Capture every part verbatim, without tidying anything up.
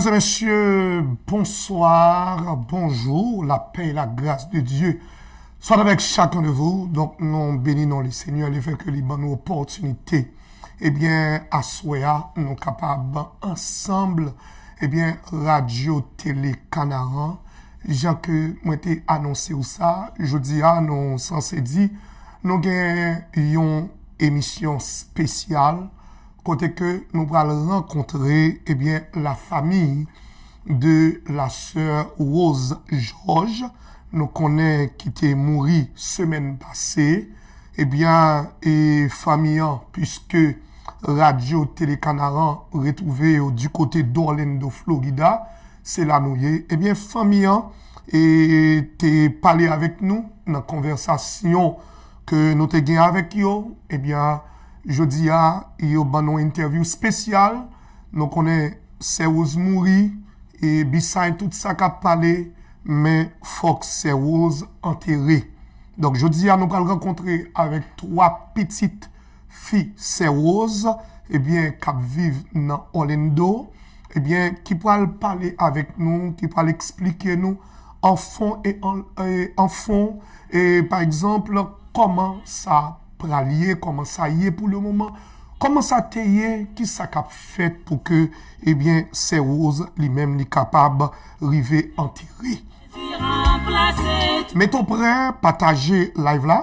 Mesdames et messieurs, bonsoir, bonjour, la paix et la grâce de Dieu soit avec chacun de vous. Donc, nou beni non le Seigneur, le fait que li ban nou opòtinite. Ebyen, aswè a, nou kapab ansanm, ebyen, Radyo Tele Kanaran, jan ke mwen te anonse w sa, jodi a, nou sanse di, nou gen yon emisyon espesyal kote ke nou pral rankontre, ebyen, la famille de la sœur Rose Georges, nou konnen ki te mouri semèn pase, ebyen, e fanmi an, puiske Radyo Tele Kanaran retwouve yo di kote d'Orlando, Florida, se la nou ye. Ebyen, fanmi an, e, te pale avèk nou nan konvèsasyon ke nou te gen avèk yo. Ebyen, jodi a, yo ban nou entèvyou espesyal. Nou konnen Sè Rose mouri, e, beside tout sa k ap pale, men fòk Sè Rose antere. Donk, jodi a, nou pral rankontre avèk twa pitit fi Sè Rose, ebyen, k ap viv nan Orlando, ebyen, ki pral pale avèk nou, ki pral eksplike nou an fon e an, e an fon, e pa egzanp, kòman sa pral ye, kòman sa ye pou le moman, kòman sa te ye, ki sa k ap fèt pou ke, ebyen, Sè Rose li menm li kapab rive antere. Mete w prè, pataje live la.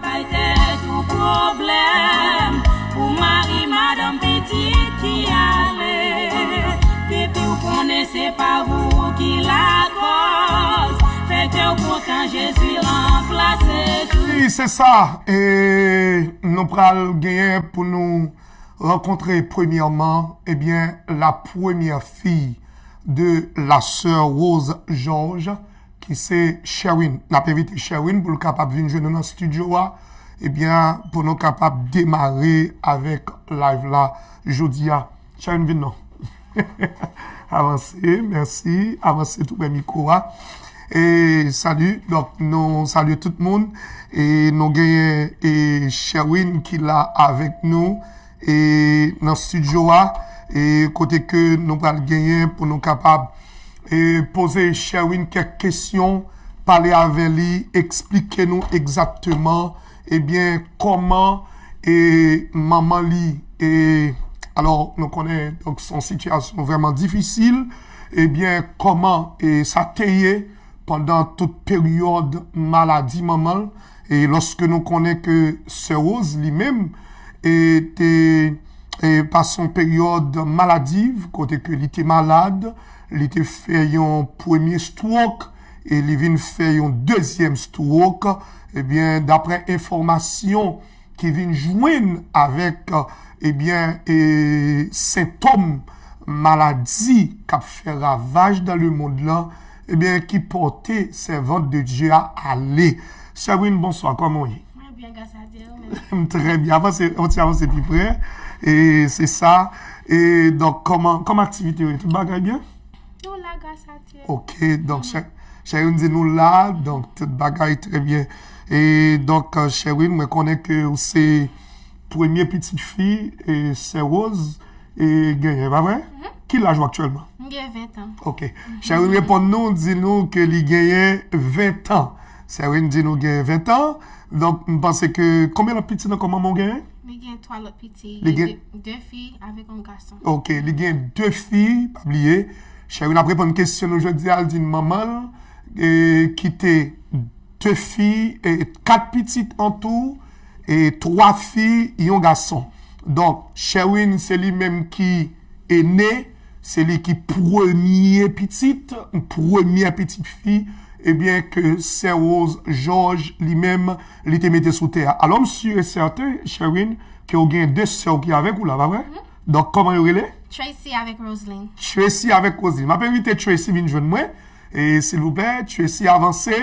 Bay tèt ou pwoblèm pou mari, madanm, pitit ki ale. Depi w konnen se pa ou ki lakòz, fè kè w kontan, Jezi ranplase tou. Wi, se sa. E nou pral genyen pou nou rankontre premyèman, ebyen, la premyè fi de la sè Rose Georges, ki se Sherwin. N ap envite Sherwin pou l kapab vin jwenn nou nan estidyo a, ebyen, pou nou kapab demare avèk live la jodi a. Sherwin, vin non. Avanse, mèsi. Avanse tou prè mikwo a. E, salut, donk, nou salye tout moun. E nou genyen, e, Sherwin ki la avèk nou, e, nan estidyo a, e, kote ke nou pral genyen pou nou kapab, e, poze Sherwin kèk kesyon, pale avè li, eksplike nou egzakteman, ebyen, kòman, e, manman li, e, alò, nou konnen, donk, se yon sitiyasyon vrèman difisil, ebyen, kòman, e, sa te ye pandan tout peryòd maladi manman l, e lòske nou konnen ke sè Rose li menm, e, te, e, pase yon peryòd maladiv, kote ke li te malad, li te fè yon premye stroke, e li vin fè yon dezyèm stroke, ebyen, daprè enfòmasyon ki vin jwenn avèk, ebyen, e, sentòm maladi k ap fè ravaj dans le monde lan, ebyen, ki pòte sèvant de Dieu a ale. Sherwin, bonswa, kòman w ye? Mwen byen, gras a Dye, ou menm? M trè byen. Avanse, yon ti avanse pi prè. E se sa. E donk, kòman, kòman aktivite yo ye? Tout bagay byen? Nou la, gras a Dye. Ok, donk, Sherwin di nou la, donk, tout bagay trè byen. E donk, Sherwin, mwen konnen ke ou se premye pitit fi, e, sè Rose, e, genyen, pa vre? Mhm. Ki laj ou aktyèlman? M gen ven tan. Ok. Sherwin reponn nou, di nou ke li genyen ven tan. Sherwin di nou genyen ven tan. Donk, m panse ke, konbyen lòt pitit ankò manman w genyen? Li gen twa lòt pitit. Li gen de, de fi avèk yon gason. Ok, li gen de fi, pa bliye. Sherwin ap reponn kesyon nou jodi a, l di n manman l, e, kite de fi, e, kat pitit an tou, e, twa fi, yon gason. Donk, Sherwin, se li menm ki ene, se li ki premye pitit, premyè pitit fi, ebyen, ke sè Rose Georges, li menm, li te mete sou tè a. Alò, m si e sèten, Sherwin, ke w gen de sè w ki avèk ou la, pa vre? Mhm. Donk, kòman yo rele? Tracy avèk Roseline. Tracy avèk Roseline. M ap envite Tracy vin jwenn mwen. E, silvouplè, Tracy avanse.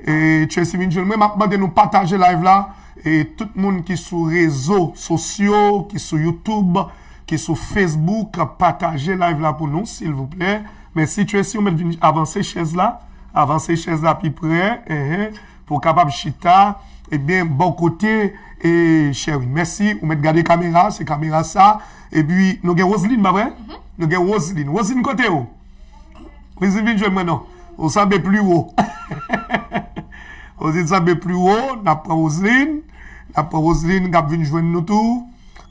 E, Tracy vin jwenn mwen. M ap mande nou pataje live la. E, tout moun ki sou rezo sosyo, ki sou YouTube, ki sou Facebook, pataje live la pou nou, silvouplè. Mèsi, Tracy, ou mèt vin avanse chèz la. Avanse chèz la pi prè. Enhen. Pou w kapab chita, ebyen, bò kote, e, Sherwin. Mèsi, ou mèt gade kamera, se kamera sa. Epi, nou gen Roseline, pa vre? Mhm. Nou gen Roseline. Roseline, kote w? Roseline, vin jwenn mwen non. Ou sanble pli wo. Roseline sanble pli wo. N ap pran Roseline. N ap pran Roseline k ap vin jwenn nou tou.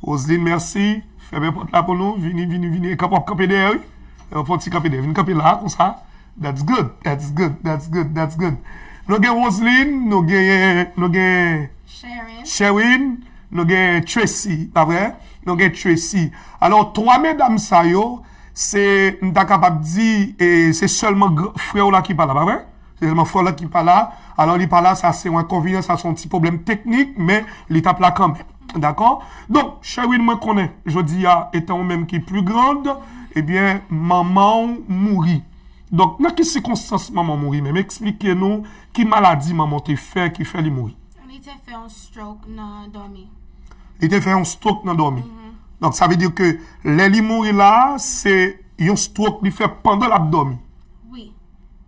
Roseline, mèsi. Fèmen pòt la pou nou. Vini, vini, vini. E kanpe, w ap kanpe dèyè, wi. E w ap fè yon ti kanpe dèyè. Vin kanpe la, konsa. That's good, that's good, that's good, that's good. Nou gen Roseline, nou gen, nou gen Sherwin, nou gen Tracy, pa vre? Nou gen Tracy. Alò, twa medam sa yo, se, m ta kapab di, e, se sèlman gr- frè w la ki pa la, pa vre? Se sèlman frè w la ki pa la. Alò, li pa la, sa se yon enkonvenyan, sa se yon ti pwoblèm teknik, men li t ap la kanmenm. Dakò? Donk, Sherwin, mwen konnen, jodi a, etan ou menm ki pli grand, ebyen, manman w mouri. Donk, nan ki sikonstans manman w mouri menm? Eksplike nou ki maladi manman w te fè ki fè li mouri. Li te fè yon stroke nan dòmi. Li te fè yon stroke nan dòmi. Donk, sa vle di ke lè li mouri la, se yon stroke li fè pandan l ap dòmi. Wi.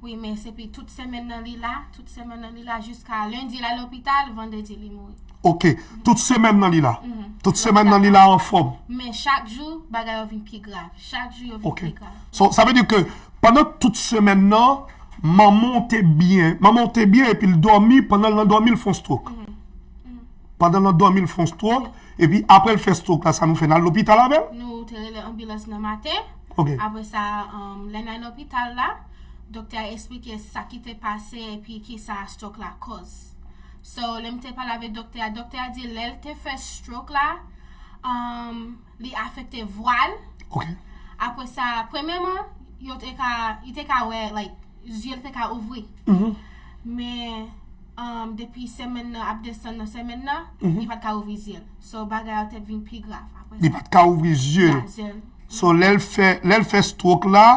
Wi, men se pi tout semèn nan li la, tout semèn nan li la jiska lendi l al lopital, vandredi li mouri. Ok, tout semèn nan li la. Tout semèn nan li la anfòm. Men chak jou, bagay yo vin pi grav. Chak jou yo vin pi grav. So, sa vle di ke pandan tout semèn nan, manman w te byen, manman w te byen epi l dòmi, pandan l nan dòmi l fè yon stroke. Pandan l nan dòmi l fè yon stroke, epi apre l fè stroke la, sa nou fè, n al lopital avè l? Nou te rele anbilans nan maten. Ok. Apre sa, um, lè n al lopital la, doktè a eksplike sa ki te pase epi ki sa stroke la koz. So, lè m te pale avèk doktè a, doktè a di lè l te fè stroke la, um, li afekte vwa l. Ok. Apre sa, premyèman, yo te ka, li te ka wè, like, zye l te ka ouvri. Men, um, depi semèn nan ap desann nan semèn nan, li pa t ka ouvri zye l. So, bagay yo te vin pi grav apre sa. Li pa t ka ouvri zye l. Ya, zye l. So, lè l fè, lè l fè stroke la,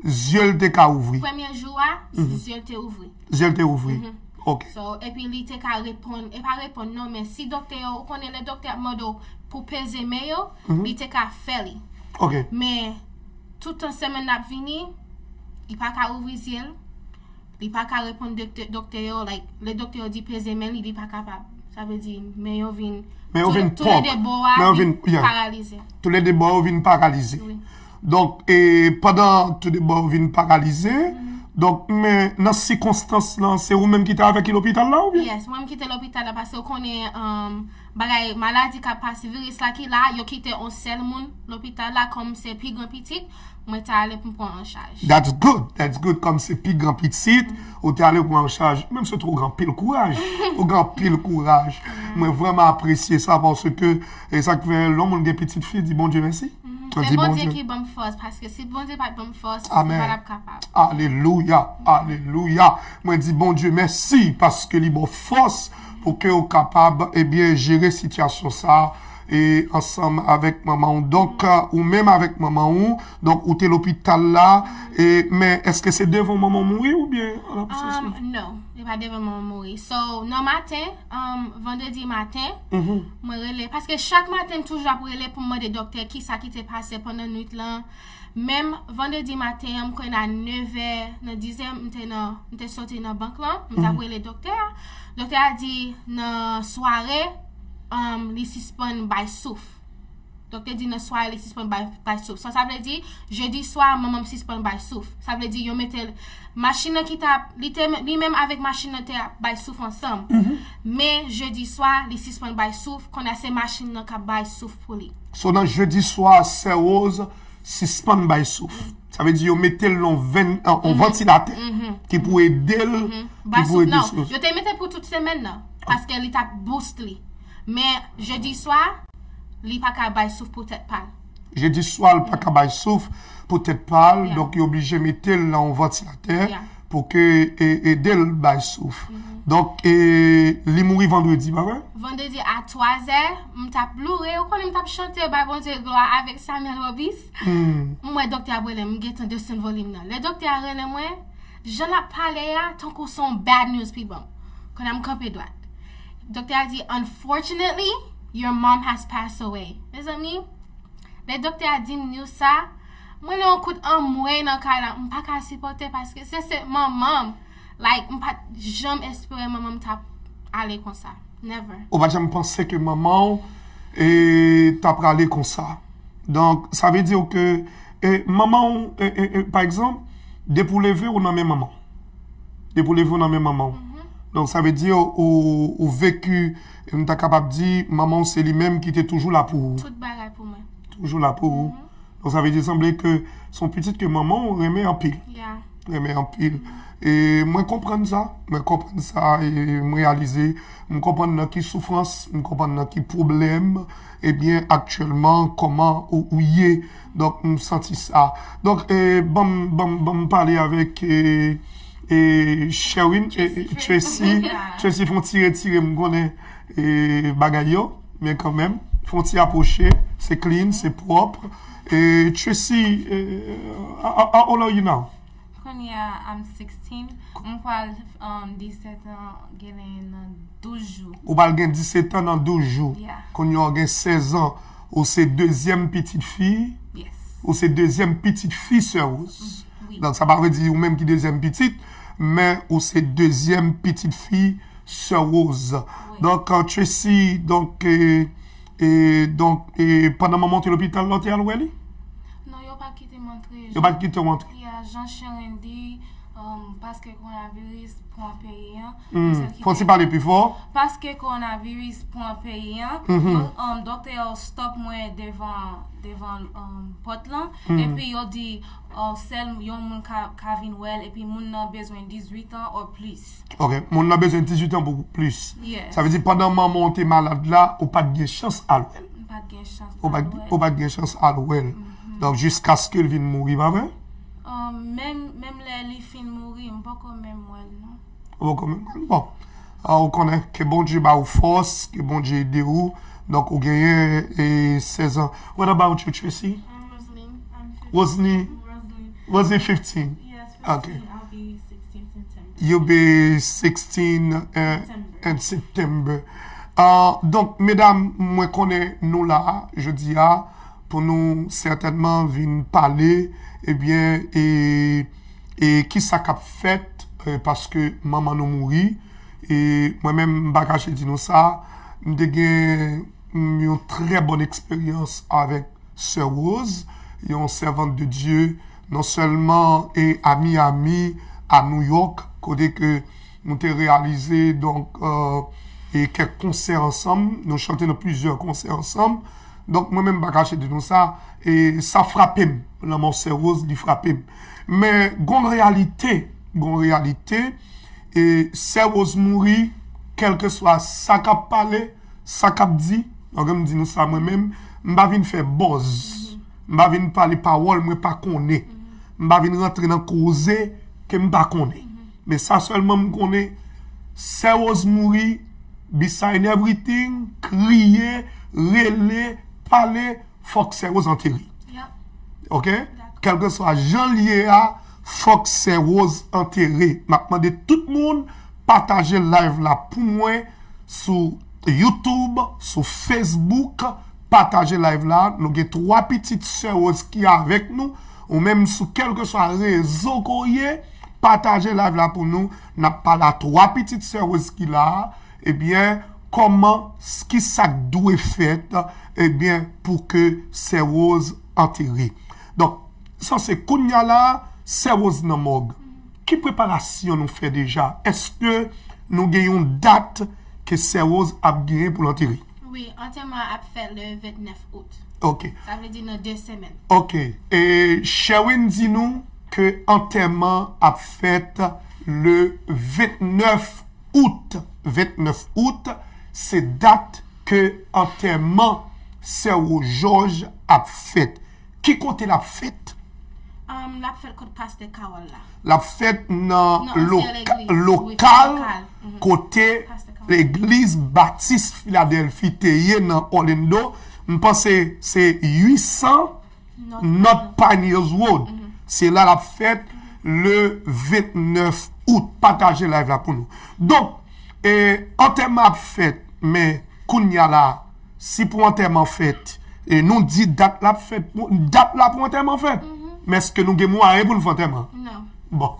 zye l te ka ouvri. Premye jou a, zye l te ouvri. Zye l te ouvri. Ok. So, epi li te ka reponn, e pa reponn non, men si doktè yo, ou konnen lè doktè ap mande w pou peze men yo, li te ka fè li. Ok. Men, tout tan semèn nan ap vini, li pa ka ouvri zye l, li pa ka reponn doktè, doktè yo, like, lè doktè yo di peze men li, li pa kapab. Sa vle di, men yo vin, men yo vin tou, tou le de bò a vin paralize. Tou le de bò yo vin paralize. Wi. Donk, e, pandan tou de bò yo vin paralize, donk, men nan sikonstans lan, se ou menm ki te avèk li lopital la, oubyen? Yes, mwen menm ki te lopital la, paske ou konnen, um, bagay, maladi k ap pase, viris la ki la, yo kite yon sèl moun lopital la, kòm se pi gran pitit, mwen te ale pou m pran an chaj. That's good, that's good, kòm se pi gran pitit, ou te ale pran an chaj. Menm si w gen anpil kouraj, ou gen anpil kouraj. Mwen vrèman apresye sa, paske, e sa k fè lè yon moun gen pitit fi, di Bondye mèsi. Se Bondye ki ban m fòs, paske si Bondye pa t ban m fòs, m pa t ap kapab. Alelouya, alelouya. Mwen di Bondye mèsi paske li ba w fòs pou ke w kapab, ebyen, jere sitiyasyon sa a, e ansanm avèk manman w. Donk, ou menm avèk manman w, donk, ou te lopital la, e, men èske se devan manman w mouri oubyen an absans ou? Um, non, se pa devan manman m mouri. So, nan maten, um, vandredi maten, mwen rele, paske chak maten m toujou ap rele pou m mande doktè kisa ki te pase pandan nwit lan. Menm vandredi maten an, m kwè nan nevè, nan dizè, m te nan, m te soti nan bank lan, m t ap rele doktè a. Doktè a di nan sware, um, li sispann bay souf. Doktè di nan sware li sispann bay, bay souf. Sa, sa vle di, jedi swa, manman m sispann bay souf. Sa vle di, yo mete l, machin nan ki t ap, li te, li menm avèk machin nan te ap bay souf ansanm. Men jedi swa, li sispann bay souf, kounye a se machin nan k ap bay souf pou li. So, nan jedi swa, sè Rose sispann bay souf. Sa vle di yo mete l nan ven-, an, an vantilatè ki pou ede l, ki pou ede souf. Yo te mete pou tout semèn nan, paske li t ap boost li. Men jedi swa, li pa ka bay souf pou tèt pa l. Jedi swa, li pa ka bay souf pou tèt pa l, donk yo oblije mete l nan yon vantilatè pou ke e, ede l bay souf. Donk, e, li mouri vandredi, pa vre? Vandredi a twazè, m t ap loure, ou konnen m t ap chante, bay Bondye glwa avèk Samuel Robis. M wè doktè a ap rele m, m gentan desann volim nan. Lè doktè a rele mwen, jan l ap pale a, tankou se yon bad news li ban m. Kounye a m kanpe dwat. Doktè a di, "Unfortunately, your mom has passed away." Mezanmi, lè doktè a di m news sa, mwen nan yon kout anmwey nan kay la, m pa ka sipòte paske se, se manman m. Like, m pa t janm espere manman m t ap ale konsa. Never. Ou pa t janm panse ke manman w, e, t ap prale konsa. Donk, sa vle di ke, e, manman w, e, e, e, pa egzanp, Depi w leve, ou nan men manman w. Depi w leve, ou nan men manman w. Donk, sa vle di, ou, ou veki, m ta kapab di, manman w se li menm ki te toujou la pou ou. Tout bagay pou mwen. Toujou la pou ou. Donk, sa vle di, sanble ke se yon pitit ke manman w renmen anpil. Renmen anpil. E mwen konprann sa. Mwen konprann sa e m reyalize. M konprann nan ki soufrans, m konprann nan ki pwoblèm, ebyen, aktyèlman, kòman ou, ou ye. Donk, m santi sa. Donk, e, ban m, ban m, ban m pale avèk, e, e, Sherwin, e, Tracy. Tracy, fè yon ti retire, m konnen, e, bagay yo, men kanmenm, fè yon ti apwoche, se clean, se pwòp. E, Tracy, e, how, how old are you now? Kounye a, I'm sixteen. M pral, um, disèt an, genyen nan douz jou. Ou pral gen disèt an nan douz jou. Yeah. Kounye a, w gen sèz an. Ou se dezyèm pitit fi. Yes. Ou se dezyèm pitit fi Sè Rose. Wi. Donk, sa pa vle di ou menm ki dezyèm pitit, men ou se dezyèm pitit fi Sè Rose. Wi. Donk, euh, Tracy, donk, euh, e, donk, e, pandan manman w te lopital la, w te al wè li? Non, yo pa kite m antre. Yo pa kite w antre? Ya, jan Sherwin di, um, paske kowonaviris pran peyi an, yo sèl kite. Fò w ti pale pi fò. Paske kowonaviris pran peyi an, yo, um, doktè yo stop mwen devan, devan, um, pòt lan, epi yo di, oh, sèl yon moun ka, ka vin wè l, epi moun nan bezwen dizuit an or plis. Ok, moun nan bezwen dizuit an pou plis. Yes. Sa vle di pandan manman w te malad la, ou pa t gen chans al wè l. M pa t gen chans al wè l. Ou pa t gen chans al wè l. Donk, jiskaske l vin mouri, pa vre? Ah, menm, menm lè li fin mouri, m poko menm wè l, non. Ou poko menm wè l? Bon. Ah, ou konnen, ke Bondye ba ou fòs, ke Bondye ede ou. Donk, ou genyen, e, sèz an. What about you, Tracy? I'm Rosalie. I'm fifteen. Rosalie. Rosalie. Rosalie, fifteen. Yes, fifteen. Ok. I'll be sixteen September. You'll be sixteen, uh, September. In September. Uh, donk, medam, mwen konnen nou la, jodi a, pou nou sètènman vin pale, ebyen, e, e kisa k ap fèt, e, paske manman nou mouri, e mwen menm, m pa kache di nou sa, m te gen, mm, yon trè bòn eksperyans avèk Sè Rose, yon sèvant de Dieu, non sèlman e a Miami, a New York, kote ke nou te reyalize, donk, euh, e kèk konsè ansanm, nou chante nan plizyè konsè ansanm. Donk, mwen menm, m pa kache di nou sa, e sa frape m, lanmò Sè Rose, li frape m. Men, gon reyalite, gon reyalite, e Sè Rose mouri, kèlkeswa sa k ap pale, sa k ap di, ok, m di nou sa mwen menm, m pa vin fè buzz. M pa vin pale pawòl mwen pa konnen. M pa vin rantre nan koze ke m pa konnen. Men sa sèlman m konnen, Sè Rose mouri, beside everything, kriye, rele, pale, fòk Sè Rose antere. Yep. Ok? Dakò. Kèlkeswa jan l ye a, fòk Sè Rose antere. M ap mande tout moun pataje live la pou mwen sou YouTube, sou Facebook. Pataje live la. Nou gen twa pitit Sè Rose ki avèk nou. Ou menm sou kèlkeswa rezo ke w ye, pataje live la pou nou. N ap pale a twa pitit Sè Rose ki la a. Ebyen, kòman, ki sa k dwe fèt, ebyen, pou ke Sè Rose antere. Donk, sa se kounye a la, Sè Rose nan mòg. Ki preparasyon nou fè deja? Èske nou gen yon dat ke Sè Rose ap genyen pou l antere? Wi, antèman an ap fèt le vennèf out. Ok. Sa vle di nan de semèn. Ok. E Sherwin di nou ke antèman ap fèt le vennèf out. Vennèf out, se dat ke antèman Sè Rose Georges ap fèt. Ki kote l ap fèt? Um, l ap fèt kot pastè Carole la. L ap fèt nan loka-, lokal kote legliz Batis Filadèlfi te ye nan Orlando. M panse se uit san North Pioneers Road. Se la l ap fèt le vennèf out. Pataje live la pou nou. Donk, e, antèman ap fèt, men kounye a la, si pou antèman fèt, e nou di dat la ap fèt, dat la pou antèman fèt. Men èske nou gen mwayen pou n fè antèman? Non. Bon.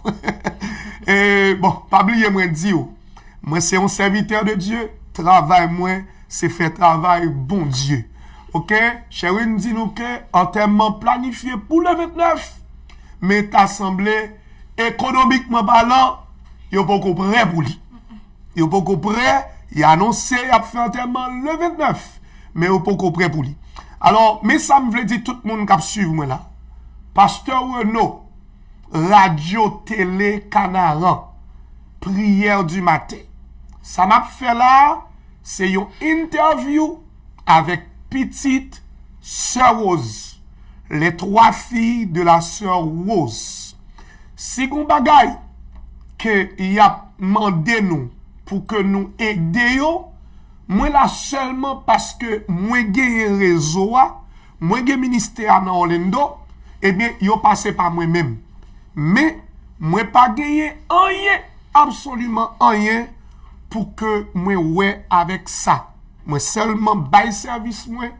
E, bon, pa bliye mwen di w, mwen se yon sèvitè de Dye, travay mwen, se fè travay Bondye. Ok? Sherwin di nou ke antèman planifye pou le vennèf, men ta sanble Ekonomikman palan, yo poko prè pou li. Yo poko prè, y anonse y ap fè antèman le vennèf, men yo poko prè pou li. Alò, men sa m vle di tout moun k ap swiv mwen la. Pastè Reno, Radyo Tele Kanaran, Priyè di maten. Sa m ap fè la a, se yon entèvyou avèk pitit Sè Rose, les trois filles de la sœur Rose. Si gon bagay ke y ap mande nou pou ke nou ede yo, mwen la sèlman paske mwen genyen rezo a, mwen gen ministè a nan Orlando, ebyen, yo pase pa mwen menm. Men, mwen pa genyen anyen, absoliman anyen, pou ke mwen wè avèk sa. Mwen sèlman bay sèvis mwen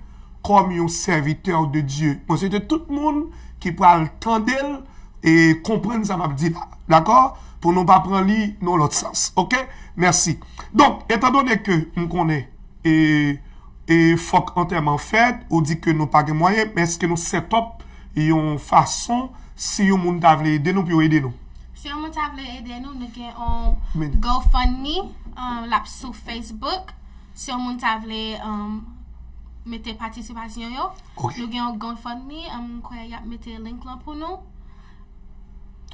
kòm yon sèvitè de Dye. Mwen swete tout moun ki pral tande l e konprann sa m ap di la. Dakò? Pou nou pa pran li nan lòt sans. Oke? Mèsi. Donk, etandone ke m konnen e, e fòk antèman fèt, ou di ke nou pa gen mwayen, men èske nou set up yon fason si yon moun ta vle ede nou pou yo ede nou? Si yon moun ta vle ede nou, nou gen yon GoFundMe, um, l ap sou Facebook. Si yon moun ta vle um, mete patisipasyon yo, Ok. Nou gen yon GoFundMe, um, m kwè y ap mete link lan pou nou.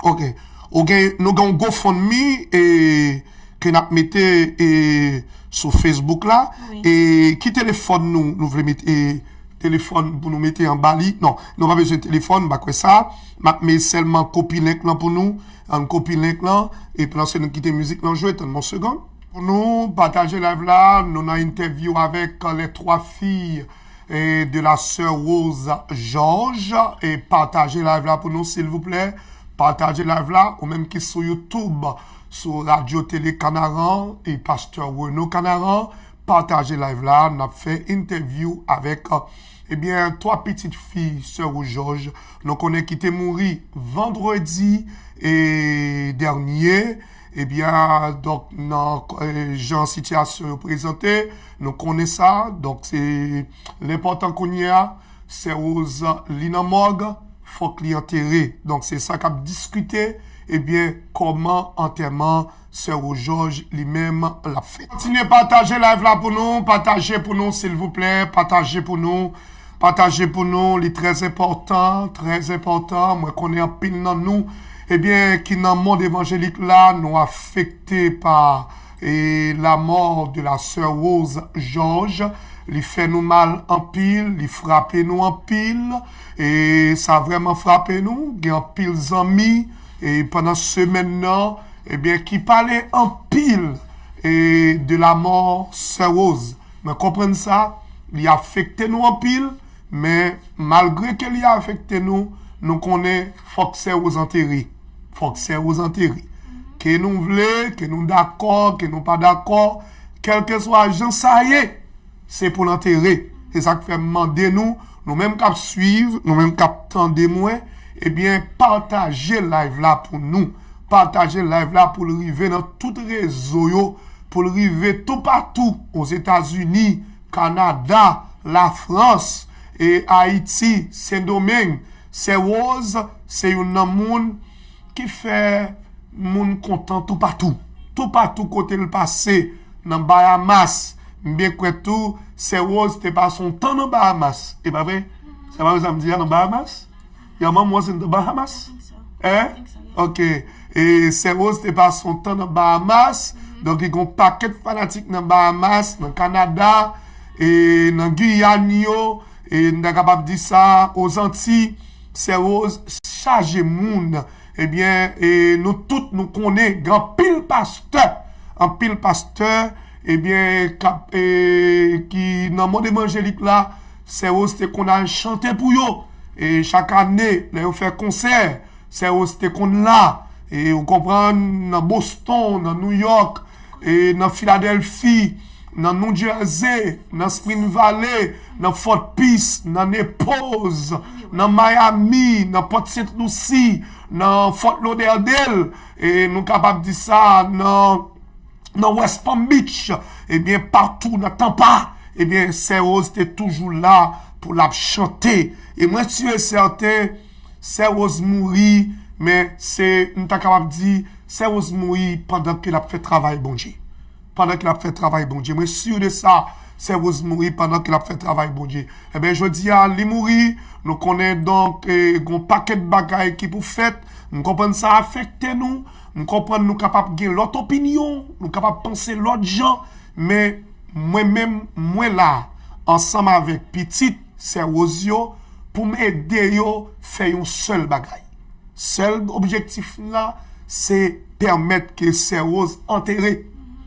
Ok. Ok, nou gen yon GoFundMe e, ke n ap mete e, sou Facebook la. Wi. E ki telefòn nou, nou vle mete e, telefòn pou nou mete anba li? Non, nou pa bezwen telefòn, m pa kwè sa. M ap mete sèlman kopi link lan pou nou. Ann kopi link lan. E pandan se nou kite mizik lan jwe, tann yon segonn. Pou nou pataje live la, nou nan entèvyou avèk les trois filles e, de la sè Rose Georges. E pataje live la pou nou, silvouplè. Pataje live la, ou menm ki sou YouTube, sou Radyo Tele Kanaran e Pastè Reno Kanaran. Pataje live la, n ap fè entèvyou avèk, ebyen, twa pitit fi sè Rose Georges. Nou konnen ki te mouri vandredi e, dènye. Ebyen, donk, nan e, jan sitiyasyon yo prezante, nou konnen sa. Donk, se l enpòtan kounye a, sè Rose li nan mòg, fòk li antere. Donk, se sa k ap diskite, ebyen, kòman antèman sè Rose Georges li menm l ap fèt. Kontinye pataje live la pou nou, pataje pou nou, silvouplè, pataje pou nou. Pataje pou nou, li trè enpòtan, trè enpòtan. Mwen konnen anpil nan nou, ebyen, ki nan mond evanjelik la, nou afekte pa e, lamò de la sè Rose Georges. Li fè nou mal anpil, li frape nou anpil. E sa vrèman frape nou. Gen anpil zanmi, e pandan semèn nan, ebyen, ki pale anpil e, de lamò sè Rose. Mwen konprann sa, li afekte nou anpil, men malgre ke li afekte nou, nou konnen fòk sè Rose antere. Fòk sè Rose antere. Ke nou vle, ke nou dakò, ke nou pa dakò, kèlkeswa jan sa ye, se pou l antere. Se sa k fè m mande nou, nou menm k ap swiv, nou menm k ap tande mwen, ebyen, pataje live la pou nou. Pataje live la pou l rive nan tout rezo yo, pou l rive toupatou, Ozetazini, Kanada, Lafrans, e Ayiti, Sendomeng. Sè Rose se youn nan moun ki fè moun kontan toupatou. Toupatou kote l pase, nan Bahamas. M byen kwè tou, sè Rose te pase yon tan nan Bahamas. E pa vre? Se pa vre sa m di a, nan Bahamas? Your mom was in the Bahamas? I think so. Hein? I think so, yeah. Ok. E sè Rose te pase yon tan nan Bahamas. Donk, li gen yon pakèt fanatik nan Bahamas, nan Kanada, e nan Giyàn yo. E n ta kapab di sa, Ozanti, sè Rose chaje moun. Ebyen, e nou tout nou konnen, gen anpil pastè, anpil pastè, ebyen, k ap, e, ki nan mond evanjelik la, sè Rose te konn al chante pou yo. E chak ane, lè yo fè konsè, sè Rose te konn la. E ou konprann, nan Boston, nan New York, e nan Filadèlfi, nan New Jersey, nan Spring Valley, nan Fort Pierce, nan Naples, nan Miami, nan Port Saint Lucie, nan Fort Lauderdale, e nou kapab di sa, nan, nan West Palm Beach, ebyen, patou, nan Tampa, ebyen, sè Rose te toujou la pou l ap chante. E mwen si e sèten, sè Rose mouri, Men se, m ta kapab di, Sè Rose mouri pandan ke l ap fè travay Bondye. Pandan ke l ap fè travay Bondye. Mwen si de sa, Sè Rose mouri pandan ke l ap fè travay Bondye. Ebyen, jodi a, li mouri, nou konnen donk, e, gon pakèt bagay ki pou fèt. M konprann sa afekte nou. M konprann nou kapab gen lòt opinyon, nou kapab panse lòt jan, men mwen menm, mwen la, ansanm avèk pitit Sè Rose yo, pou m ede yo fè yon sèl bagay. Sèl objektif m la, se pèmèt ke Sè Rose antere.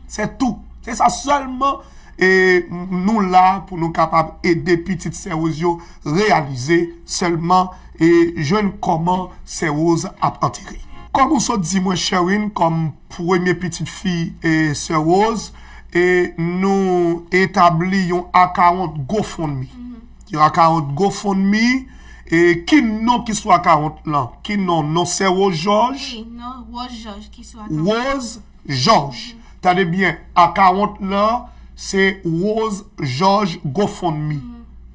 Se tou. Se sa sèlman, e nou la pou nou kapab ede pitit Sè Rose yo reyalize sèlman e jwenn kòman Sè Rose ap antere. Kòm ou sot di mwen, Sherwin, kòm premye pitit fi e Sè Rose, e nou etabli yon akawont GoFundMe. Yon akawont GoFundMe, e ki non ki sou akawont lan? Ki non? Non Sè Rose George? Wi, non Rose George ki sou akawont. Rose George. Tande byen, akawont lan se Rose George GoFundMe.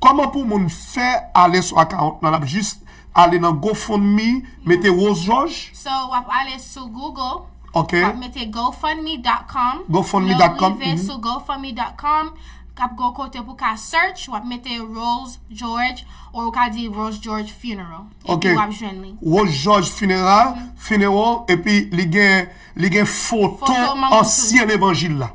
Kòman pou moun fè ale sou akawont lan? L ap jis ale nan GoFundMe, mete Rose George. So, w ap ale sou Google, Ok. w ap mete gofundme dot com. Gofundme dot com, Lè w rive mhm. sou gofundme dot com, k ap gon kote pou ka search, w ap mete Rose George, ou w ka di Rose George Funeral. Ok. Epi w ap jwenn li. Rose George Funeral, Funeral, epi li gen, li gen foto Foto manman ansyen levanjil la.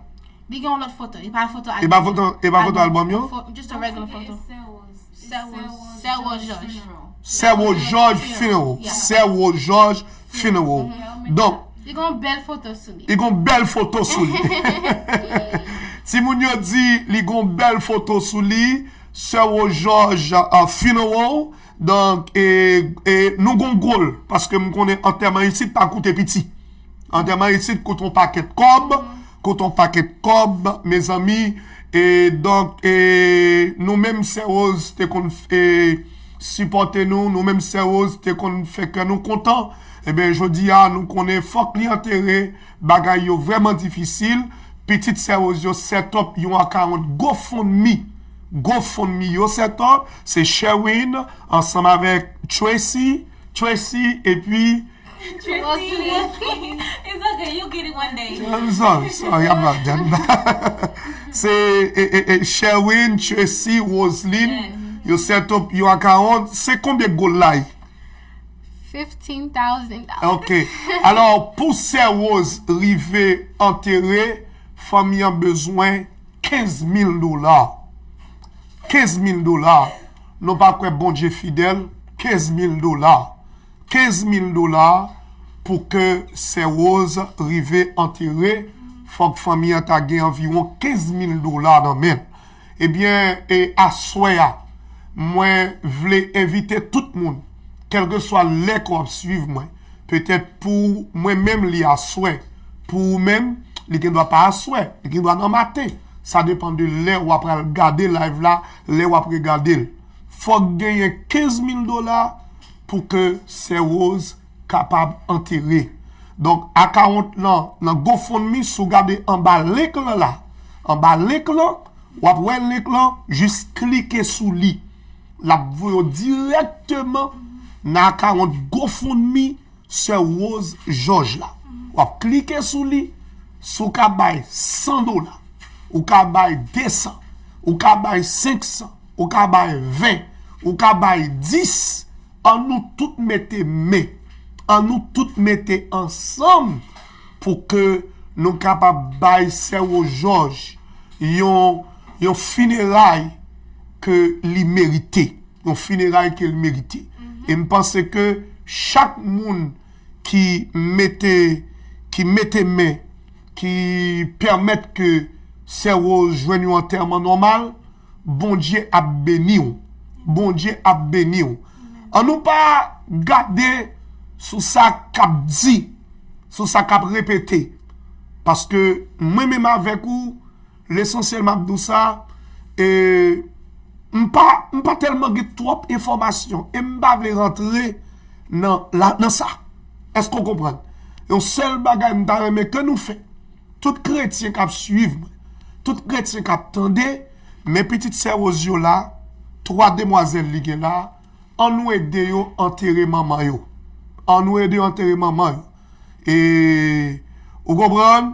Li gen yon lòt foto. E pa foto E pa album. foto, e pa foto Album. album yo? Fo- Just a regular photo. Sè Rose. Sè Rose George. Sè Rose George Funeral. Yeah. Sè Rose George Funeral. Donk, Li gen yon bèl foto sou li. li gen yon bèl foto sou li. Timoun yo di li gen yon bèl foto sou li. Sè Rose George uh, Funeral. Donk, e, e nou gon gòl, paske m konnen antèman isit pa koute piti. Antèman isit koute yon pakèt kòb, koute yon pakèt kòb, mezanmi. E donk, e nou menm Sè Rose te konn e, sipòte nou, nou menm Sè Rose te konn fè kè nou kontan. Ebyen, jodi a, nou konnen fòk li antere, bagay yo vrèman difisil. Pitit Sè Rose yo set up yon akawont GoFundMe. GoFundMe yo set up, se Sherwin, ansanm avèk Tracy, Tracy, epi Tracy, it's okay, you get it one day. I'm sorry, sorry, I'm not done. Se e, e, e, Sherwin, Tracy, Roseline, yo set up yon akawont. Se konbyen gòl la ye? Fifteen thousand dollars. Ok. Alò, pou Sè Rose rive antere, fanmi an bezwen kenz mil dola. Kenz mil dola. Nou pa kwè Bondye fidèl, kenz mil dola. Kenz mil dola pou ke Sè Rose rive antere, fòk fanmi an ta gen anviwon kenz mil dola nan men l. Ebyen, e aswè a, mwen vle envite tout moun, kèlkeswa lè ke w ap swiv mwen, petèt pou mwen menm li aswè, pou ou menm, li gendwa pa aswè, li gendwa nan maten. Sa depann de lè w ap pral gade live la, lè w ap regade l. Fòk genyen kenz mil dola pou ke Sè Rose kapab antere. Donk, akawont lan nan GoFundMe, si w gade anba link lan la, anba link lan, w ap wè link lan, jis klike sou li. L ap voye w dirèkteman nan akawont GoFundMe Sè Rose George la. W ap klike sou li, si w ka bay san dola, ou ka bay de san, ou ka bay senk san, ou ka bay ven, ou ka bay dis, an nou tout mete men, an nou tout mete ansanm pou ke nou kapab bay Sè Rose George yon, yon fineray ke li merite, yon fineray ke li merite. E m panse ke chak moun ki mete, ki mete men, ki pèmèt ke Sè Rose jwenn yon antèman nòmal, Bondye ap beni w. Bondye ap beni w. An nou pa gade sou sa k ap di, sou sa k ap repete. Paske mwen menm avèk ou, lesansyèl m ap di w sa, e, m pa, m pa tèlman gen twòp enfòmasyon e m pa vle rantre nan, la, nan sa. Èske w konprann? Yon sèl bagay m ta renmen ke nou fè, tout kretyen k ap swiv mwen, tout kretyen k ap tande, men pitit Sè Rose yo la, twa demwazèl li gen la, an nou ede yo antere manman yo. An nou ede yo antere manman yo. E, ou konprann?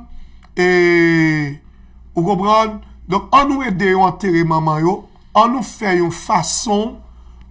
E, ou konprann? Donk, an nou ede yo antere manman yo. An nou fè yon fason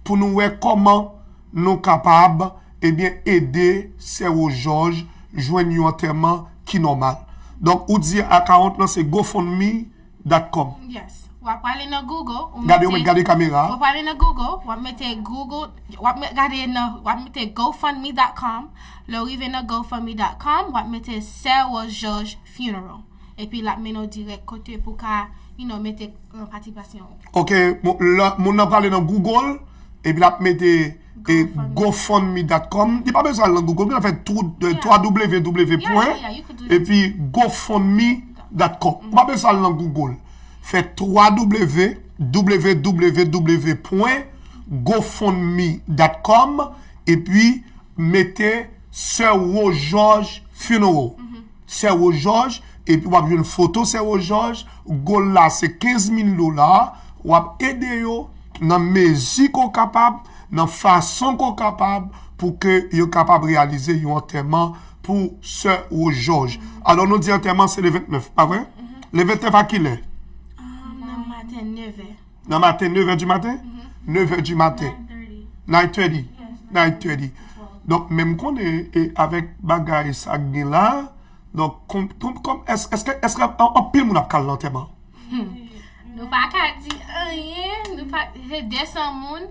pou nou wè kòman nou kapab, ebyen, ede Sè Rose Georges jwenn yon antèman ki nòmal. Donk, ou di akawont lan se GoFundMe dot com. Yes. W ap prale nan Google. Ou Gade, ou mèt gade kamera. W ap prale nan Google. W ap mete Google. W ap met, gade nan, w ap mete GoFundMe dot com. Lè w rive nan GoFundMe dot com, w ap mete Sè Rose Georges Funeral. Epi l ap mennen w dirèk kote pou ka, you know, mete uh, patipasyon ou. Ok, bon, la, moun nan prale nan Google, epi l ap mete e, GoFundMe. GoFundMe dot com. Li pa bezwen al nan Google, li fè tou, euh, Yeah. twa w w w Yeah, pwen, yeah, yeah, you could do that. epi GoFundMe dot com. Ou pa bezwen al nan Google. Fè twa w w w pwen gofundme dot com, epi mete Sè Rose Georges Funeral. Sè Rose Georges, epi w ap jwenn foto Sè Rose Georges. Goal la se kenz mil dola. W ap ede yo nan mezi ke w kapab, nan fason ke w kapab, pou ke yo kapab reyalize yon antèman pou Sè Rose Georges. Alò, nou di antèman se le vennèf, pa vre? Le vennèf a kilè? Um, nan maten nevè. Nan maten, nevè di maten? Nevè di maten. Nine thirty. Nine thirty. Donk, menm konnen, e avèk bagay sa k gen la, donk, kòm, kòm, kòm, èske, èske, èske an- anpil moun ap kal nan antèman? Nou pa ka di anyen, nou pa, se de san moun.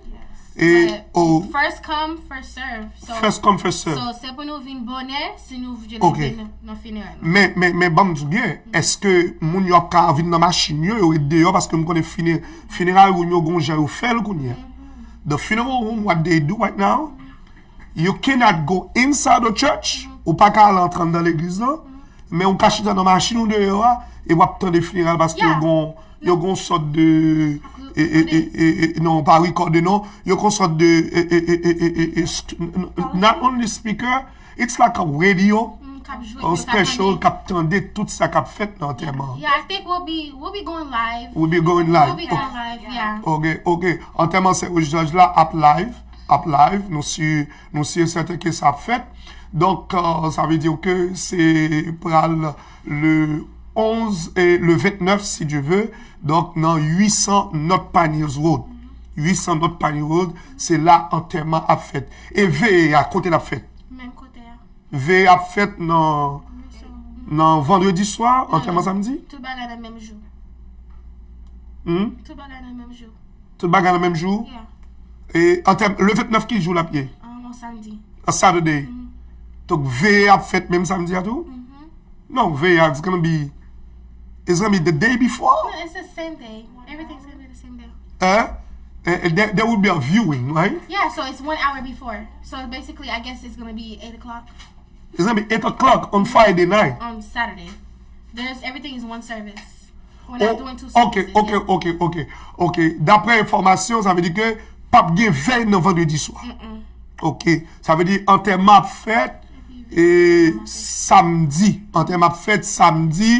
E, But o, first come, first serve. So, first come, first serve. So, se pou nou vin bonè, si nou vle Ok. vin nan fineral. Men, men, men, ban m di w byen, èske moun yo ap ka vin nan machin yo, yo ret deyò, paske m konnen fine- funeral room yo gon jan yo fè l kounye a. The funeral room, what they do right now, you cannot go inside the church, ou pa ka al antre anndan legliz lan, men ou ka chita nan machin ou deyò a, e w ap tande funeral paske yo Yeah. gon, yo gon sòt de, e, e, e, e, e, non, pa rekòde non, yo gon sòt de, e, e, e, e, e, e, e, sk- n- n- not only speaker, it's like a radio, Mm, k ap jwe, yon yo ka special tande. K ap tande tout sa k ap fèt nan antèman. Yeah, I think we'll be, we'll be going live. We'll be going live. We'll be going live, yeah. Ok, ok. Antèman Sè Rose Georges la ap live, ap live. Nou si, nou si e sèten ke sa ap fèt. Donk, euh, sa vle di ke se pral le onz e le vennèf, si Dye ve. Donk, nan uit san North Pine Hills Road. Uit san North Pine Hills Road, se la antèman ap fèt. E veye a, kote l ap fèt? Menm kote a. Veye ap fèt nan, nan vandredi swa, antèman samdi? Tout bagay nan menm jou. Hmm? Tout bagay nan menm jou. Tout bagay nan menm jou? Yeah. E antèm, le vennèf ki jou l ap ye? Um, on samdi. A Saturday. Donk veye ap fèt menm samdi a tou? Non, veye a, it's gonna be, it's gonna be the day before. No, it's the same day. Everything's gonna be the same day. Hein? And, and there, there will be a viewing, right? Yeah, so it's one hour before. So basically, I guess it's gonna be eight o'clock It's gonna be eight o'clock on Friday night. On Saturday. There's everything is one service. We're not doing two Oh, ok, services. ok, ok, ok, ok. Daprè enfòmasyon, sa vle di ke p ap gen vèy nan vandredi swa. Ok. Sa vle di antèman ap fèt e samdi. Antèman ap fèt samdi.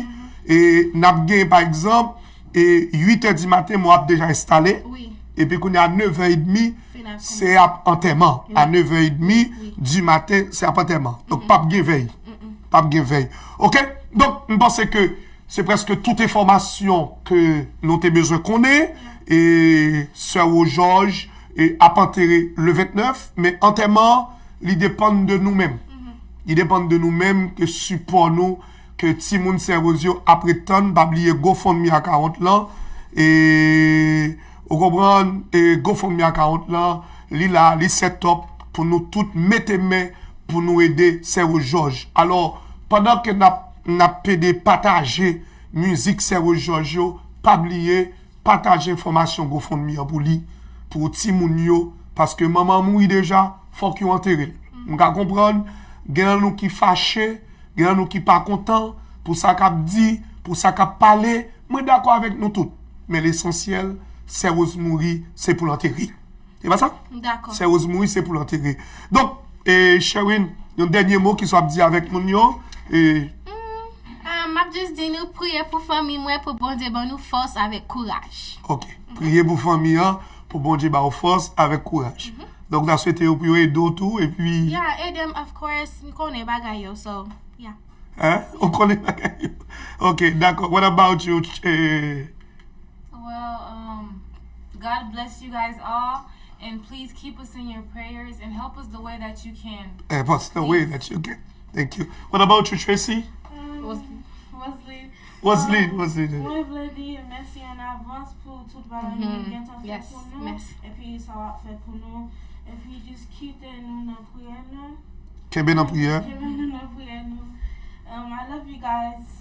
E n ap gen, pa egzanp, e uit è di maten, mwen ap deja enstale. Wi. Epi kounye a nèf è edmi, Fin ap se ap antèman. A nèf è edmi di maten, se ap antèman. Donk, p ap gen vèy. P ap gen vèy. Ok? Donk, m panse ke se prèske tout enfòmasyon ke nou te bezwen konnen. E Sè Rose Georges e ap antere le vennèf, men antèman an, li depann de nou menm. Li depann de nou menm, ke sipò nou, ke timoun Sè Rose yo ap ret tann. Pa bliye GoFundMe account lan. E, ou konprann, e GoFundMe account lan, li la, li set up pou nou tout mete men pou nou ede Sè Rose Georges. Alò, pandan ke n ap, n ap pede pataje mizik Sè Rose Georges yo, pa bliye pataje enfòmasyon GoFundMe an pou li, pou timoun yo, paske manman an mouri deja, fòk yo antere l. M ka konprann, gen nan nou ki fache, gen nan nou ki pa kontan, pou sa k ap di, pou sa k ap pale, mwen dakò avèk nou tout. Men lesansyèl, Sè Rose mouri, se pou l antere. Se pa sa? M dakò. Sè Rose mouri, se pou l antere. Donk, e, Sherwin, yon dènye mo ki sa w ap di avèk moun yo? E, Ah, m ap jis di nou priye pou fanmi mwen, pou Bondye ban nou fòs avèk kouraj. Ok. Priye pou fanmi an, pou Bondye ba w fòs avèk kouraj. Donk, n a swete yo pou yo ede w tou, epi Yeah, ede m, of course, m konnen bagay yo, so, yeah. Hein? Ou konnen bagay yo. Ok, dakò. What about you? Eh, Well, um, God bless you guys all, and please keep us in your prayers and help us the way that you can. Eh, what's the way that you can? Thank you. What about you, Tracy? Wesley. Wesley, Wesley. Mwen vle di mèsi an avans pou tout bagay nou gentan fè Yes, pou nou. mèsi. Epi sa w ap fè pou nou. Epi just kite nou nan priyè nou. Kenbe nan priyè. Kenbe nou nan priyè nou. Um, I love you guys.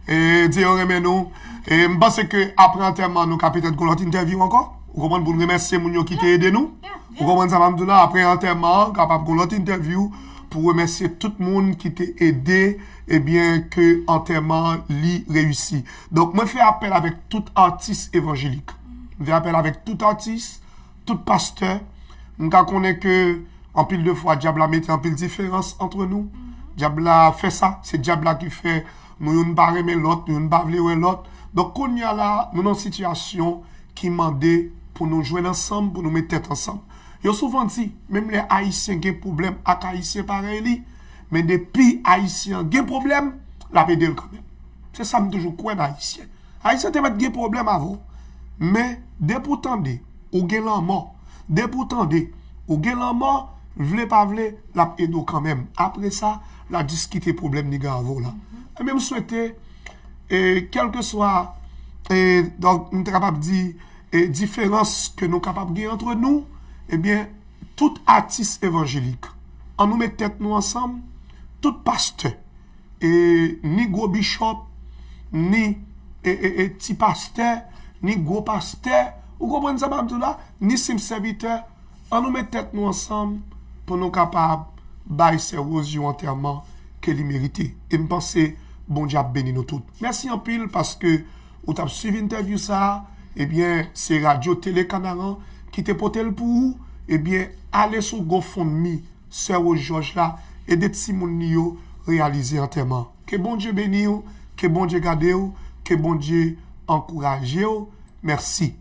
E Dye yo renmen nou. E m panse ke apre antèman nou ka petèt gon lòt entèvyou ankò. Ou konprann, pou n remèsye moun yo ki te ede nou. Ou konprann sa m ap di w la? Apre antèman an, kapab gon lòt entèvyou pou remèsye tout moun ki te ede, ebyen, ke antèman an li reyisi. Donk, mwen fè apèl avèk tout atis evanjelik. Mwen fè apèl avèk tout atis, tout pastè. M ka konnen ke anpil de fwa, dyab la mete anpil diferans antre nou. Dyab la fè sa. Se dyab la ki fè nou youn pa renmen lòt, nou youn pa vle wè lòt. Donk, kounye a la, nou nan sitiyasyon ki mande pou nou jwenn ansanm, pou nou met tèt ansanm. Yo souvan di, menm lè Ayisyen gen pwoblèm ak Ayisyen parèy li, men depi Ayisyen an gen pwoblèm, l ap ede l kanmenm. Se sa m toujou kwè nan Ayisyen. Ayisyen te mèt gen pwoblèm avè w. Men, depi w tande, ou gen lanmò. Depi w tande, ou gen lanmò, vle pa vle, l ap ede w kanmenm. Apre sa, l a diskite pwoblèm li gen avè w la. Ebyen, m swete, e, kèlkeswa, e, donk, m te kapab di, e, diferans ke nou kapab gen antre nou, ebyen, tout atis evanjelik, ann nou met tèt nou ansanm, tout pastè, e, ni gwo bishop, ni e, e, e, ti pastè, ni gwo pastè, ou konprann sa m ap di w la, ni senp sèvitè, ann nou met tèt nou ansanm pou nou kapab bay sè Rose yon antèman ke li merite. E m panse Bondye ap beni nou tout. Mèsi anpil paske ou t ap swiv entèvyou sa a. Ebyen, se Radyo Tele Kanaran ki te pote l pou ou. Ebyen, ale sou GoFundMe sè Rose Georges la, ede timoun li yo reyalize antèman. Ke Bondye beni w, ke Bondye gade w, ke Bondye ankouraje w. Merci.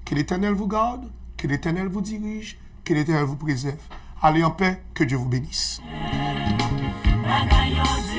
Que l'Éternel vous garde, que l'Éternel vous dirige, que l'Éternel vous préserve. Allez en paix, que Dieu vous bénisse. Bagay yo